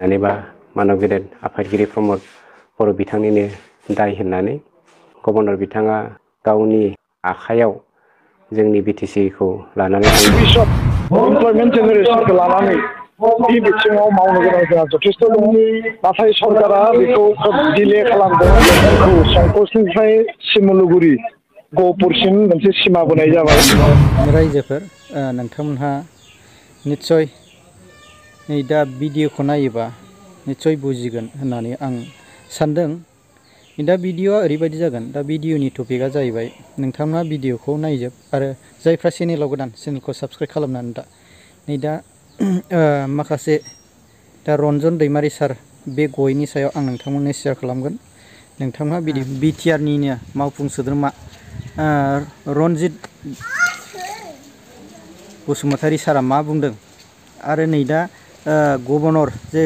नानैबा मानव गेदेर आफादगिरि प्रमद बर' बिथांनिनो दाय होननानै गभर्नर बिथाङा गावनि आखायाव जोंनि बिटिसिखौ लानानै एमप्लयमेन्ट जेनेरेसनखौ लानानै बे बिथिङाव मावनो गोनां जोंहा जथेस्थ' दङ नाथाय सरकारा बेखौ खोब डिले खालामदों जोंखौ संकसनिफ्राय सिमलुगुरि गहपुरसिम मोनसे सिमा बोनाय जाबाय रायजोफोर नोंथांमोनहा निस्सय नै दा भिडिअखौ नायोबा निस्सय बुजिगोन होननानै आं सानदों। दा भिडिअआ ओरैबायदि जागोन। दा भिडिअनि टपिकआ जाहैबाय नोंथांमोना भिडिअखौ नायजोब आरो जायफ्रा चेनेलाव गोदान चेनेलखौ साबस्क्राइब खालामनानै दा माखासे दा रन्जन दैमारि सार बे गयनि सायाव आं नोंथांमोननो शेयार खालामगोन। नोंथांमोना बिटिआरनिनो मावफुं सोद्रोमा रनजित बसुमतारी सारा मा बुंदों आरो नै दा गभर्नर जे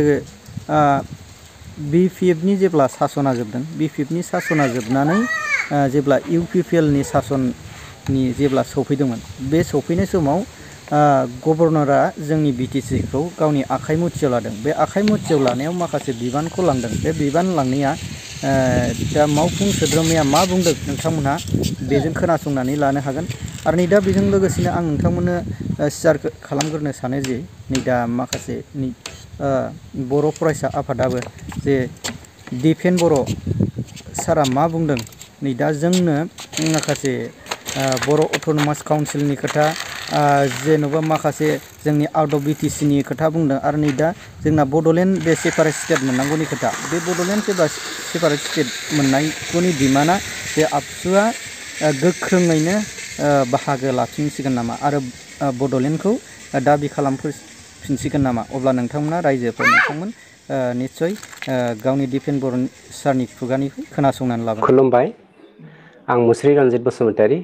बिपिएफनि जेब्ला सासना जोबदों बिपिएफनि सासना जोबनानै जेब्ला इउपिपिएलनि सासननि जेब्ला सौफैदोंमोन बे सौफैनाय समाव गभर्नरा जोंनि बिटिसिखौ गावनि आखाइ मुथियाव लादों। बे आखाइ मुथियाव लानायाव माखासे बिबानखौ लांदों। बे बिबान लांनाया दा मावफुं सोद्रोमाया मा बुंदों नोंथांमोनहा बेजों खोनासंनानै लानो हागोन। आरो नै दा बेजों लोगोसेनो आं नोंथांमोननो शेयार खालामग्रोनो सानो जे नै दा माखासे बर' फरायसा आफादाबो जे दिपेन बर' सारा मा बुंदों नै दा जोंनो माखासे बर' अट'नमास काउन्सिलनि खोथा जेन'बा माखासे जोंनि आउट अफ बिटिसिनि खोथा बुंदों आरो नै दा जोंना बड'लेण्ड बे सेपारेट स्टेट मोननांगौनि खोथा बे बड'लेण्ड सेपारेट स्टेट मोननांगौनि डिमान्डआ बे आबसुआ गोख्रोङैनो बाहागो लाफिनसिगोन नामा आरो बड'लेण्डखौ दाबि खालामफिनसिगोन नामा अब्ला नोंथांमोना रायजोफोर नोंथांमोन निस्सय गावनि दिपेन बर' सारनि खुगानिफ्राय खोनासंनानै लाबाय। खुलुमबाय। आं मुस्रि रन्जित बसुमतारी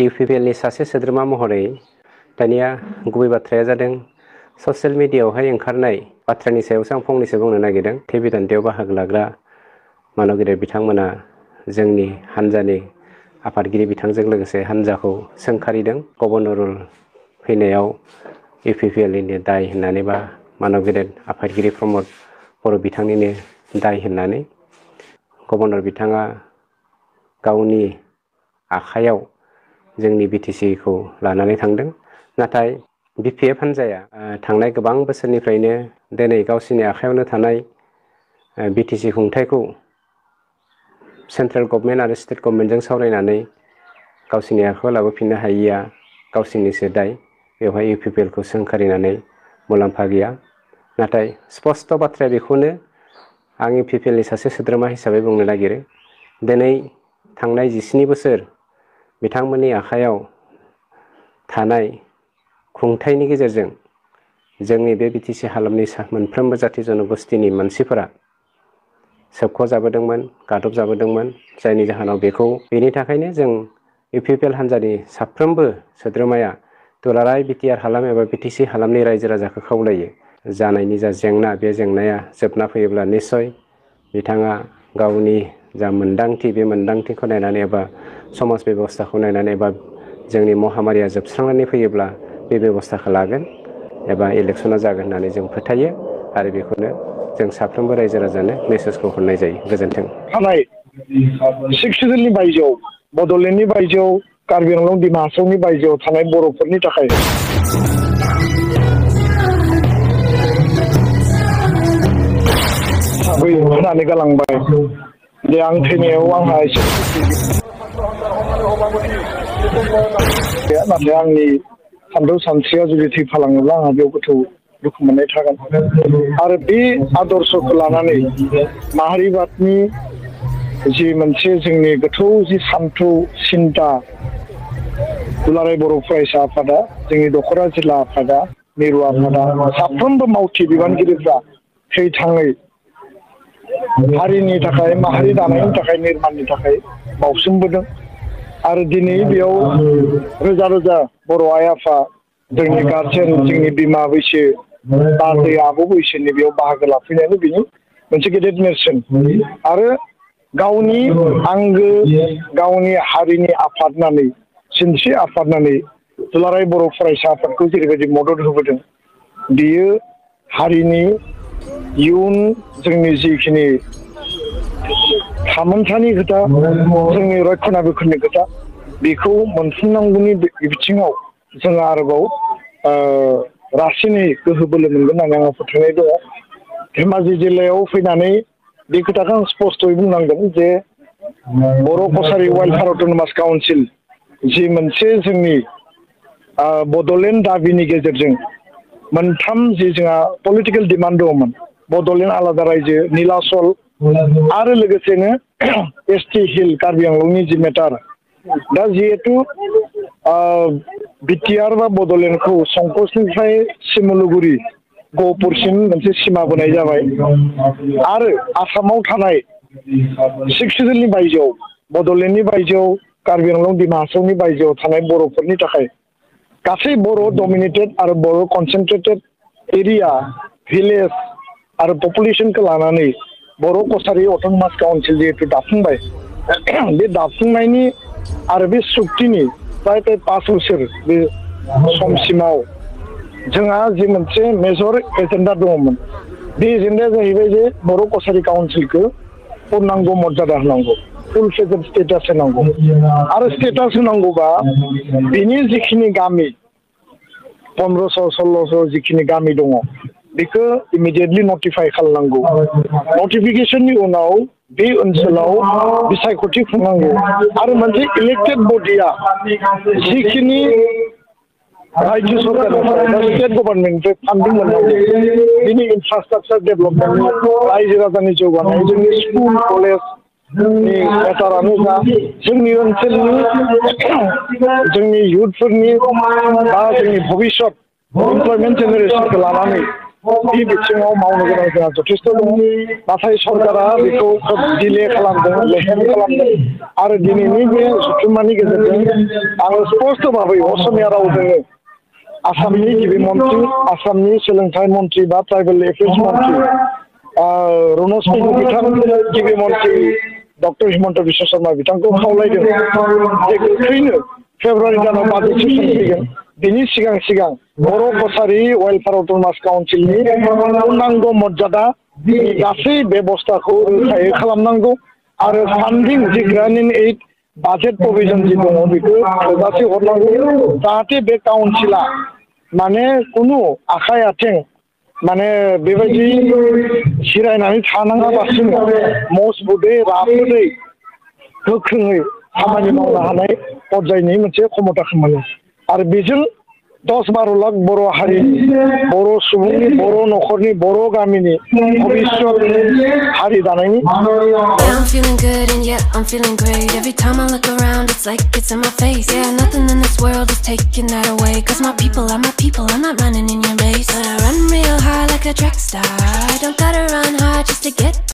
इउपिपिएलनि सासे सोद्रोमा महरै दानिया गुबै बाथ्राया जादों ससियेल मिडियायावहाय ओंखारनाय बाथ्रानि सायावसो आं फंनैसो बुंनो नागिरदों। बे बिदान्थायाव बाहागो लाग्रा मानव गेदेर बिथांमोना जोंनि हान्जानि आफादगिरि बिथांजों लोगोसे हान्जाखौ सोंखारिदों। गभर्नर रुल फैनायाव इउपिपिएलनिनो दाय होननानै बा मानव गेदेर आफादगिरि प्रमद बर' बिथांनिनो दाय होननानै गभर्नर बिथाङा गावनि आखायाव जोंनि बिटिसिखौ लानानै थांदों। नाथाय बिपिएफ हान्जाया थांनाय गोबां बोसोरनिफ्रायनो दिनै गावसिनि आखायावनो थानाय बिटिसि खुंथायखौ सेन्ट्रेल गभर्नमेन्ट आरो स्टेट गभर्नमेन्टजों सावरायनानै गावसिनि आखायाव लाबोफिननो हायिया गावसिनिसो दाय। बेवहाय इउपिपिएलखौ सोंखारिनानै मुलाम्फा गैया। नाथाय स्पस्ट बाथ्राया बेखौनो आं इउपिपिएलनि सासे सोद्रोमा हिसाबै बुंनो नागिरो। दिनै थांनाय 17 बोसोर बिथांमोननि आखायाव थानाय खुंथायनि गेजेरजों जोंनि बे बिटिसि हालामनि मोनफ्रोमबो जाथि जनगोष्ठीनि मानसिफोरा सोबख'जाबोदोंमोन, गादबजाबोदोंमोन। जायनि जाहोनाव बेनि थाखायनो जों इउपिपिएल हान्जानि साफ्रोमबो सोद्रोमाया दुलाराय बिटिआर हालाम एबा बिटिसि हालामनि रायजो राजाखौ खावलायो जानायनि जा जेंना बे जेंनाया जोबना फैयोब्ला निस्सय बिथाङा गावनि जा मोन्दांथि बे मोन्दांथिखौ नायनानै एबा समाज बेबस्थाखौ नायनानै एबा जोंनि महामारिया जोबस्रांनानै फैयोब्ला बे बेबस्थाखौ लागोन एबा इलेक्सना जागोन होननानै जों फोथायो आरो बेखौनो जों साफ्रोमबो रायजो राजानो मेसेजखौ हरनाय जायो। गोजोन्थों। थानाय 6 सिजननि बायजोआव बड'लेण्डनि बायजोआव कार्बि आंलं डिमा हासावनि बायजोआव थानाय बर'फोरनि थाखाय होनानै गालांबाय जे आं थैनायाव आंहा एसे नाथाय आंनि सान्दौ सानस्रिया जुदि थैफालाङोब्ला आंहा बेयाव गोथौ दुखु मोननाय थागोन आरो बे आदर्शखौ लानानै माहारिबादनि जि मोनसे जोंनि गोथौ जि सान्थौ सिन्था दुलाराय बर' फरायसा आफादा जोंनि दख'रा जिल्ला आफादा मिरु आफादा साफ्रोमबो मावथि बिबानगिरिफ्रा थै-थाङै हारिनि थाखाय माहारि दानायनि थाखाय निर्माणनि थाखाय बावसोमबोदों आरो दिनै बेयाव रोजा रोजा बर' आइ आफा जोंनि गारजेन जोंनि बिमा बैसो बाजै आब' बैसोनि बेयाव बाहागो लाफैनायानो बिनि मोनसे गेदेर नेरसोन आरो गावनि आंगो गावनि हारिनि आफाद होननानै सिनस्रि आफाद होननानै दुलाराय बर' फरायसा आफादखौ जेरैबायदि मदद होबोदों बियो हारिनि इयुन जोंनि जिखिनि थामोनथानि खोथा जोंनि रक्षणाबेक्षणनि खोथा बेखौ मोनफुंनांगौनि बिथिङाव जोङो आरोबाव रासिनै गोहो बोलो मोनगोन होननानै आंहा फोथायनाय दङ। धेमाजि जिल्लायाव फैनानै बे खोथाखौ आं स्पष्टयै बुंनांगोन जे बर' कसारि वेलफेयार अट'नमास काउन्सिल जि मोनसे जोंनि बड'लेण्ड दाबिनि गेजेरजों मोनथाम जि जोंहा पलिटिकेल डिमान्ड दङमोन बड'लेण्ड आलादा रायजो नीलाचल आरो लोगोसेनो एसटि हिल कार्बि आंलंनि जि मेटार दा जिहेतु बिटिआर बा बड'लेण्डखौ संकसनिफ्राय सिमलुगुरि गहपुरसिम मोनसे सिमा बोनाय जाबाय आरो आसामाव थानाय 6 सिडुलनि बायजोआव बड'लेण्डनि बायजोआव कार्बि आंलं डिमा हासावनि बायजोआव थानाय बर'फोरनि थाखाय गासै बर' डमिनेटेड आरो बर' कनसेन्ट्रेटेड एरिया भिलेज आरो पपुलेसनखौ लानानै बर' कसारि अट'नमास काउन्सिल जिहेतु दाफुंबाय बे दाफुंनायनि आरो बे सुक्तिनि प्राय 5 बोसोर बे समसिमाव जोंहा जि मोनसे मेजर एजेन्डा दङमोन बे एजेन्डाया जाहैबाय जे बर' कसारि काउन्सिलखौ पूर्णांग मर्यादा होनांगौ फुल फेजेड स्टेटास होनांगौ आरो स्टेटास होनांगौबा बिनि जिखिनि गामि 1500-1600 जिखिनि गामि दङ बेखौ इमिडिएटलि नटिफाइ खालामनांगौ नटिफिकेशननि उनाव बे ओनसोलाव बिसायख'थि खुंनांगौ आरो मोनसे इलेक्टेड बडिया जिखिनि राज्यो सरकारनिफ्राय बा स्टेट गभर्नमेन्टनिफ्राय फान्डिं मोननांगौ बिनि इनफ्रास्ट्राक्चार डेभेलपमेन्टनि रायजो राजानि जौगानाय जोंनि स्कुल कलेज नि मेटारानो जा जोंनि ओनसोलनि जोंनि युथफोरनि बा जोंनि भबिष्यत एमप्लयमेन्ट जेनेरेसनखौ लानानै बे बिथिङाव मावनो गोनां जोंहा जथेस्थ' दङ नाथाय सरकारा बेखौ खोब डिले खालामदों लेहेम खालामदों आरो दिनैनि बे जथुम्मानि गेजेरजों आङो स्पष्ट भाबै असमिया रावजोंनो आसामनि गिबि मन्थ्रि आसामनि सोलोंथाइ मन्थ्रि बा ट्राइबेल एफेयार्स मन्थ्रि रनज पेगु बिथां गिबि मन्थ्रि डक्टर हिमन्त बिश्व शर्मा बिथांखौ खावलायदों जे गोख्रैनो फेब्रुवारि दानाव बाजेट सेसन फैगोन बिनि सिगां सिगां बर' कसारि वेलफेयार अट'नमास काउन्सिलनि पूर्णांग मर्यादा गासै बेबस्थाखौ रोखायै खालामनांगौ आरो फान्डिं जि ग्रान्ट इन एइड बाजेट प्रभिजन जि दङ बेखौ थोजासे हरनांगौ जाहाथे बे काउन्सिला माने खुनु आखाइ आथिं माने बेबायदि जिरायनानै थानाङालासिनो मजबुतै राफोदै गोख्रोङै खामानि मावनो हानाय पर्यायनि मोनसे क्षमताखौ मोनो आरो बेजों 10-12 लाख बर' हारिनि बर' सुबुंनि बर' न'खरनि बर' गामिनि भबिष्यत हारि दानायनि I'm feeling good and yeah, I'm feeling great. Every time I look around, it's like it's in my face. Yeah, nothing in this world is taking that away. Cause my people, I'm not running in your race. But I run real hard like a track star. I don't gotta